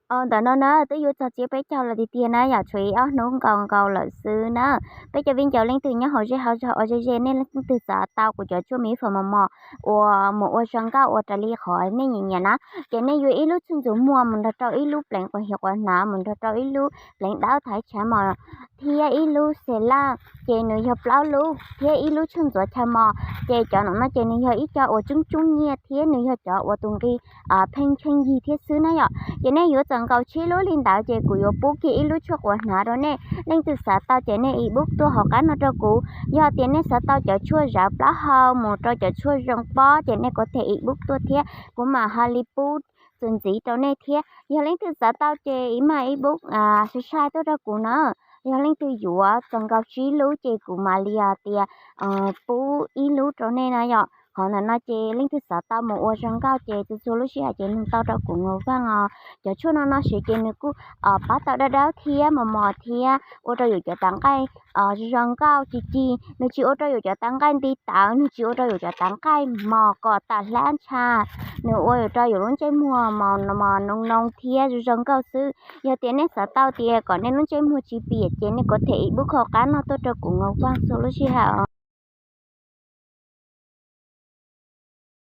Ntawm no na twb yuav txog txiab peb caug lawm tiag tiag na yom, tshuav ib ob hnub nkaus nkaus lawm xwb na. Peb cov viv ncaus leej twg nyob hauv zej hauv zog ua ze ze, nej leej twg xav tau kuv cov tshuaj mis fam mos mos uas mus ua zoo nkauj ua raws li qhov nej nyiam nyiam na, ces nej yuav ib lub tshuaj ntxuav muag mus nrog rau ib lub pleev quas hiav quas hnav mus nrog rau ib lub pleev dawb thaiv tshav mos thiab ib lub xe laj, ces nws yog plaub lub thiab ib lub tshuaj ntxuav chaw mos. Ces cov no no ces nws yog ib co uas coob coob nyiaj thiab nws yog cov uas tus nqi pheej tsheej yig thiab xwb na yom. Ces nej yuav txawm nkaus tsib lub li ntawd ces kuv yuav pub kiag ib lub tshuaj quas hnav rau nej. Leej twg xav tau ces nej inbox tuaj hauv qab no rau kuv. Yog tias nej xav tau cov tshuaj zawv plaub hau mus rau cov tshuaj zoo pob ces nej kuj them inbox tuaj thiab kuv mam ho li pub txuas ntxiv rau nej thiab. Yog leej twg xav tau ces ib mam inbox sai sai tuaj rau kuv na. Yog leej twg yuav txawm nkaus tsib lub ces kuv mam li tias pub ib lub rau nej na yom. Qhov ntawm no ces leej twg xav tau mus ua zoo nkauj ces txhua txhua lub sij hawm ces nug tau rau kuv Ntxoov Vaj os. Cov tshuaj no no siv ces nws kuj pab tau dawb dawb thiab mos mos thiab ua rau yus cov tav nqaij zoo zoo nkauj ci ci. Nws tsis ua rau yus cov tav nqaij nti tawv, nws tsis ua rau yus cov tav nqaij mos kom tawm hlab ntsha. Nws ua rau yus lub ntsej muag mos mos noo noo thiab zoo zoo nkauj xwb. Yog tias nej xav tau tias kom nej lub ntsej muag tsis piam ces nej kuj them inbox hauv qab no tuaj rau kuv Ntxoov Vaj txhua lub sij hawm.